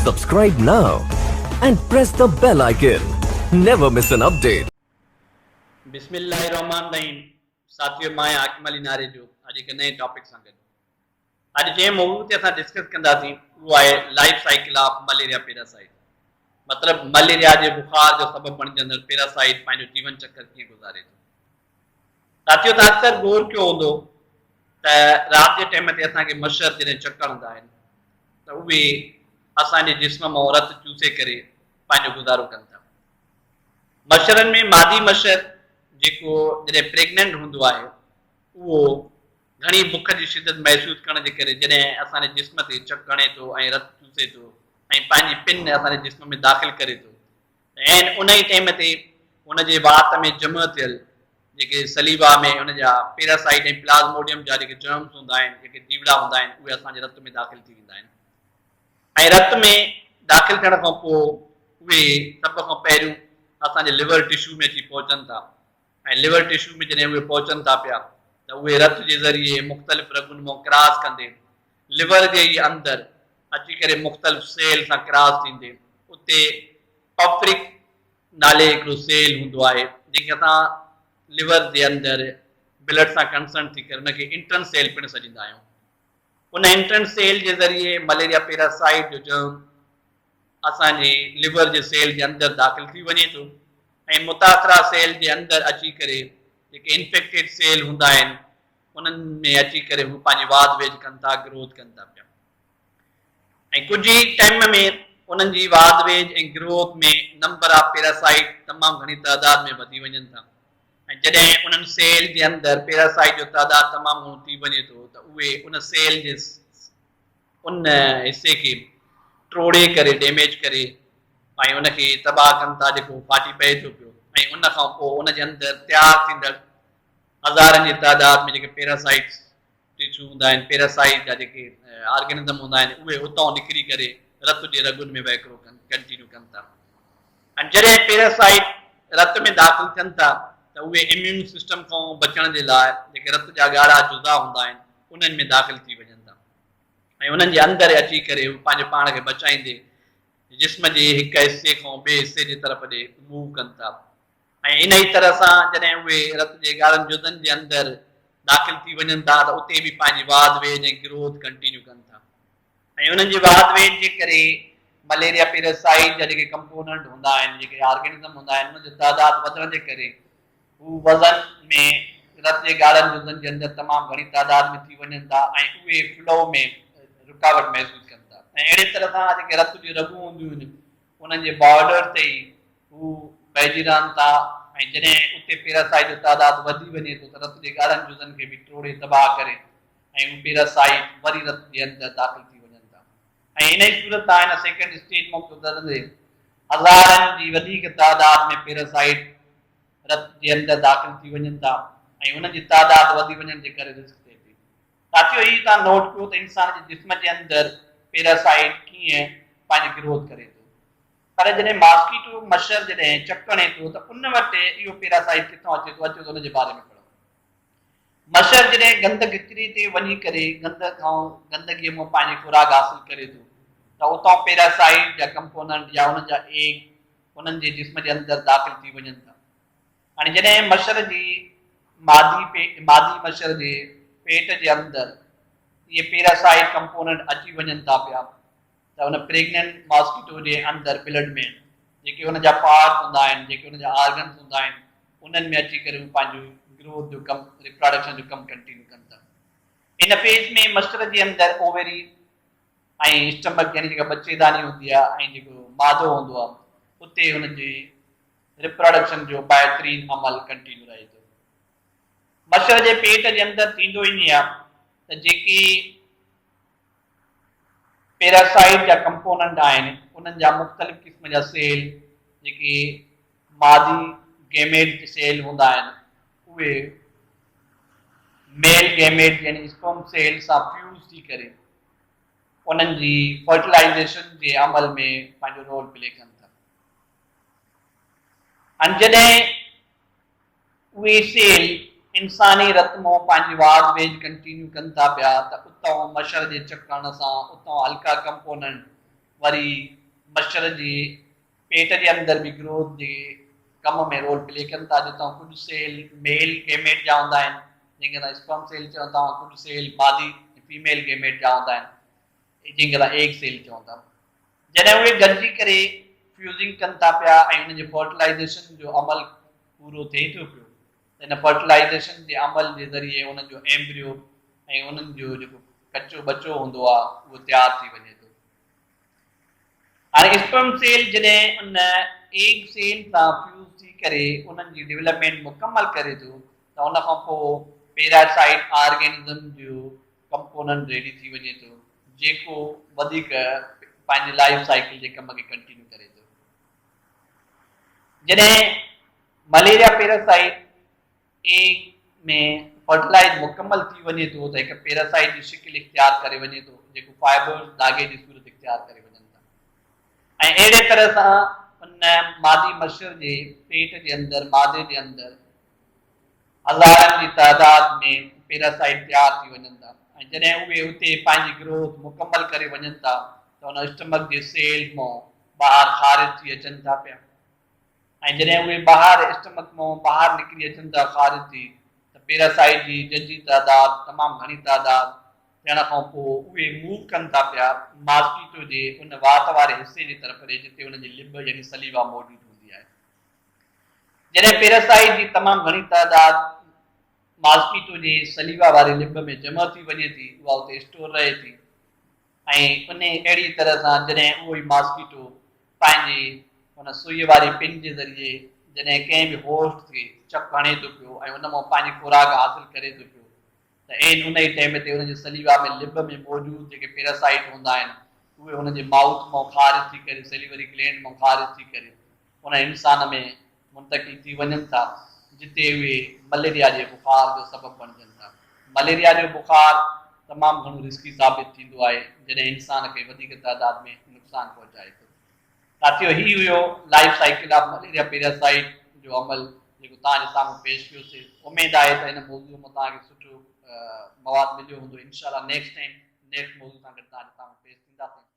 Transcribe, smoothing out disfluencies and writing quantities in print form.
Subscribe now and press the bell icon. Never miss an update. بسم الله الرحمٰن الرحيم ساٿيو مان آهيان حاڪم علي ناريجو اڄ هڪ نئين ٽاپڪ سان گڏ اڄ جنهن موضوع تي اسان ڊسڪس ڪنداسين اهو آهي life cycle of malaria parasite مطلب مليريا جي بخار جو سبب بڻجندڙ پيراسائيٽ پنهنجو جيون چڪر ڪيئن گذاري ٿو. ساٿيو تان اڪثر غور ڪيو هوندو ته رات جي ٽيم تي اسان کي مڇر جڏهن چڪ هڻندا آهن ته اهي اسان جي جسم مان رت چوسي ڪري پنهنجو گذارو ڪن ٿا. مڇرن ۾ مادي مڇر جيڪو جڏهن پريگننٽ هوندو آهي اهو گهڻي بک جي شدت محسوس ڪرڻ جي ڪري جڏهن اسان جي جسم تي چڪ هڻي ٿو ۽ رت چوسي ٿو ۽ پنهنجي پن اسان جي جسم ۾ داخل ڪري ٿو عين ان ئي ٽيم تي ان جي وات ۾ جمع ٿيل جيڪي سليوا ۾ ان جا پيراسائيٽ ۽ پلازموڊيم جا جيڪي جرمز هوندا آهن، جيڪي جيوڙا هوندا آهن، اهي اسان جي رت ۾ داخل ٿي ويندا آهن ۽ رت ۾ داخل ٿيڻ کان پوء اهي سڀ کان پهريون اسان جي ليور ٽشو ۾ اچي پهچن ٿا ۽ ليور ٽشو ۾ جڏهن اهي پهچن ٿا پيا ته اهي رت جي ذريعي مختلف رڳن مان ڪراس ڪندي ليور جي ئي اندر اچي ڪري مختلف سيل سان ڪراس ٿيندي اتي پفرڪ نالي هڪڙو سيل هوندو آهي جنهن کي اسان ليور جي اندر بلڊ سان ڪنسرن ٿي ڪري ان کي انٽرن سيل پڻ سڏيندا آهيون. ان انٽرن سيل جي ذريعي مليريا پيراسائيٽ جو جرم اسان جي ليور جي سيل جي اندر داخل ٿي وڃي ٿو ۽ متاثره سيل جي اندر اچي ڪري جيڪي انفيڪٽيڊ سيل هوندا آهن انهن ۾ اچي ڪري هو پنهنجي واڌ ويجهه ڪن ٿا، گروٿ ڪن ٿا پيا ۽ ڪجهه ئي ٽائيم ۾ انهن جي واڌ ويجهه ۽ گروٿ ۾ نمبر آف پيراسائيٽ تمام گهڻي تعداد ۾ وڌي وڃن ٿا ۽ جڏهن انهن سيل جي اندر پيراسائيٽ جو تعداد تمام گهڻو ٿي وڃي ٿو ته اهي ان سيل جي ان حصي کي ٽوڙي ڪري ڊيميج ڪري ۽ ان کي تباهه ڪن ٿا جيڪو ڦاٽي پئي ٿو پيو ۽ ان کان پوء ان جي اندر تيار ٿيندڙ هزارن جي تعداد ۾ جيڪي پيراسائيٽس ٽشو هوندا آهن، پيراسائيٽ جا جيڪي آرگنزم هوندا آهن اهي اتان نڪري ڪري رت جي رڳن ۾ وهڪرو ڪن ڪنٽينيو ڪن ٿا ۽ جڏهن پيراسائيٽ رت ۾ داخل ٿين ٿا ته اهي اميون سسٽم کان بچڻ جي لاء جيڪي رت جا ڳاڙها جزا هوندا آهن انهن ۾ داخل ٿي وڃن ٿا ۽ انهن جي اندر اچي ڪري هو پنهنجو پاڻ کي بچائيندي جسم جي هڪ حصي کان ٻئي حصي جي طرف ڏي موو ڪن ٿا. ۽ انهيء طرح سان جڏهن اهي رت جي ڳاڙهن جزن جي اندر داخل ٿي وڃن ٿا ته اتي به پنهنجي واڌ ويجهه ۽ گروٿ ڪنٽينيو ڪن ٿا ۽ انهن جي واڌ ويجهه جي ڪري مليريا پيراسائيٽ جا جيڪي ڪمپوننٽ هوندا آهن، جيڪي آرگنزم هوندا آهن، انهن جو تعداد وڌڻ جي ڪري هو وزن ۾ رت جي ڳاڙهن جزن جي اندر تمام گهڻي تعداد ۾ ٿي وڃن ٿا ۽ اهي فلو ۾ رڪاوٽ محسوس ڪن ٿا ۽ اهڙي طرح سان جيڪي رت جون رڳون هونديون آهن انهن جي بارڊر تي ئي هو پئجي رهن ٿا ۽ جڏهن اتي پيراسائيٽ جو تعداد وڌي وڃي ٿو ته رت جي ڳاڙهن جزن کي به ٽوڙي تباهه ڪري ۽ هو پيراسائيٽ وري رت جي اندر داخل ٿي وڃن ٿا ۽ انهي صورت تان هن سيڪنڊ اسٽيج مان گذرندي هزارن جي وڌيڪ تعداد ۾ پيراسائيٽ رت جي اندر داخل ٿي وڃن ٿا ۽ انهن جي تعداد وڌي وڃڻ جي ڪري رسڪ ٿئي ٿي. ساٿيو هي توهان نوٽ ڪيو ته انسان جي جسم جي اندر پيراسائيٽ ڪيئن پنهنجي گروٿ ڪري ٿو پر جڏهن ماسڪيٽو مڇر جڏهن چڪ هڻي ٿو ته ان وٽ اهو پيراسائيٽ ڪٿان اچي ٿو اچو ته ان جي باري ۾ پڙهون. مڇر جڏهن گند ڪچري تي وڃي ڪري گند کان گندگي مان پنهنجي خوراڪ حاصل ڪري ٿو ته اتان پيراسائيٽ جا ڪمپوننٽ يا انهن جا ايگ انهن جي جسم جي اندر داخل ٿي وڃن ٿا. هاڻي جڏهن مڇر جي مادي مادي مڇر جي پيٽ جي اندر اهي پيراسائيٽ ڪمپوننٽ اچي وڃن ٿا پيا ته ان پريگننٽ ماسڪيٽو جي اندر بلڊ ۾ جيڪي ان جا پارٽس هوندا آهن جيڪي ان جا آرگنس هوندا آهن انهن ۾ اچي ڪري هو پنهنجو گروٿ جو ڪم ريپراڊڪشن جو ڪم ڪنٽينيو ڪن ٿا. ان فيز ۾ مڇر جي اندر اوويري ۽ اسٽمڪ يعني جيڪا ٻچيداني هوندي آهي ۽ جيڪو مادو هوندو آهي اتي ان جي ريپراڊڪشن جو بهترين عمل ڪنٽينيو رهي ٿو. مڇر جي پيٽ جي اندر ٿيندو ائين آهي ته جيڪي پيراسائيٽ جا ڪمپوننٽ آهن انهن جا مختلف قسم جا سيل جيڪي مادي گيميٽ سيل هوندا آهن اهي ميل گيميٽ يعني اسپرم سيل سان فيوز ٿي ڪري انهن جي فرٽيلائيزيشن جي عمل ۾ پنهنجو رول پلي ڪن ٿا. ۽ جڏهن اهي سيل انساني رت مان پنهنجي واڌ ويجهه ڪنٽينيو ڪن ٿا پيا ته اتان مڇر جي چڪ هڻڻ سان اتان هلڪا ڪمپوننٽ وري مڇر جي پيٽ جي اندر به گروٿ جي ڪم ۾ رول پلي ڪن ٿا، جتان ڪجهه سيل ميل گيميٽ جا هوندا آهن، جنهن کي اسان اسپرم سيل چئون ٿا، ۽ ڪجهه سيل مادي فيميل گيميٽ جا هوندا آهن، جنهن کي اسان ايگ سيل چئون ٿا. جڏهن اهي گڏجي ڪري فيوزنگ ڪن ٿا پيا ۽ انهن جي فرٽيلائيزيشن جو عمل پورو ٿئي ٿو پيو ته ان فرٽيلائيزيشن جي عمل جي ذريعي انهن جو ايمبريو ۽ انهن جو جيڪو ڪچو ٻچو هوندو آهي اهو تيار ٿي وڃي ٿو. هاڻي اسپرم سيل جڏهن ان ايگ سيل سان فيوز ٿي ڪري انهن جي ڊولپمينٽ مڪمل ڪري ٿو ته ان کان پوء پيراسائيٽ آرگينزم جو ڪمپوننٽ ريڊي ٿي وڃي ٿو جيڪو وڌيڪ پنهنجي لائيف سائيڪل جي ڪم کي ڪنٽينيو ڪري ٿو. جڏهن مليريا پيراسائيٽ ايگ ۾ فرٽيلائيز مڪمل ٿي وڃي ٿو ته هڪ پيراسائيٽ جي شڪل اختيار ڪري وڃي ٿو جيڪو فائبرز ڌاڳي جي صورت اختيار ڪري وڃن ٿا ۽ اهڙي طرح سان ان مادي مڇر جي پيٽ جي اندر مادي جي اندر هزارن جي تعداد ۾ پيراسائيٽ تيار ٿي وڃن ٿا ۽ جڏهن اهي اتي پنهنجي گروٿ مڪمل ڪري وڃن ٿا ته ان اسٽمڪ جي سيل مان ٻاهر خارج ٿي اچن ٿا پيا. ۽ جڏهن اهي ٻاهر اسٽمڪ مان ٻاهر نڪري اچن ٿا خارج ٿي ته پيراسائيٽ جي ججهي تعداد تمام گهڻي تعداد ٿيڻ کان پوء اهي موو ڪن ٿا پيا ماسڪيٽو جي ان وات واري حصي جي طرف ڏي جتي انهن جي لب يعني سليوا موجود هوندي آهي. جڏهن پيراسائيٽ جي تمام گهڻي تعداد ماسڪيٽو جي سليوا واري لب ۾ جمع ٿي وڃي ٿي اها اتي اسٽور رهي ٿي. ۽ انهي اهڙي طرح سان جڏهن اهو ئي ماسڪيٽو پنهنجي ان سوئي واري پن جي ذريعي جڏهن ڪنهن به هوسٽ کي چڪ هڻي ٿو پيو ۽ ان مان پنهنجي خوراڪ حاصل ڪري ٿو پيو ته عين انهي ٽيم تي ان جي سليوا ۾ لب ۾ موجود جيڪي پيراسائيٽ هوندا آهن اهي هن جي مائوٿ مان خارج ٿي ڪري سليوري گلينڊ مان خارج ٿي ڪري ان انسان ۾ منتقل ٿي وڃن ٿا جتي اهي مليريا جي بخار جو سبب بڻجن ٿا. مليريا جو بخار تمام گهڻو رسڪي ثابت ٿيندو آهي جڏهن انسان کي وڌيڪ تعداد ۾ نقصان پهچائي ٿو. ساٿيو هي هيو life cycle of malaria parasite جو عمل جيڪو توهان جي سامهون پيش ڪيوسي. اميد آهي ته هن موضوع مان توهان کي سٺو مواد مليو هوندو. انشاء الله نيڪسٽ ٽائيم نيڪسٽ موضوع سان گڏ توهان جي سامهون پيش ٿينداسين.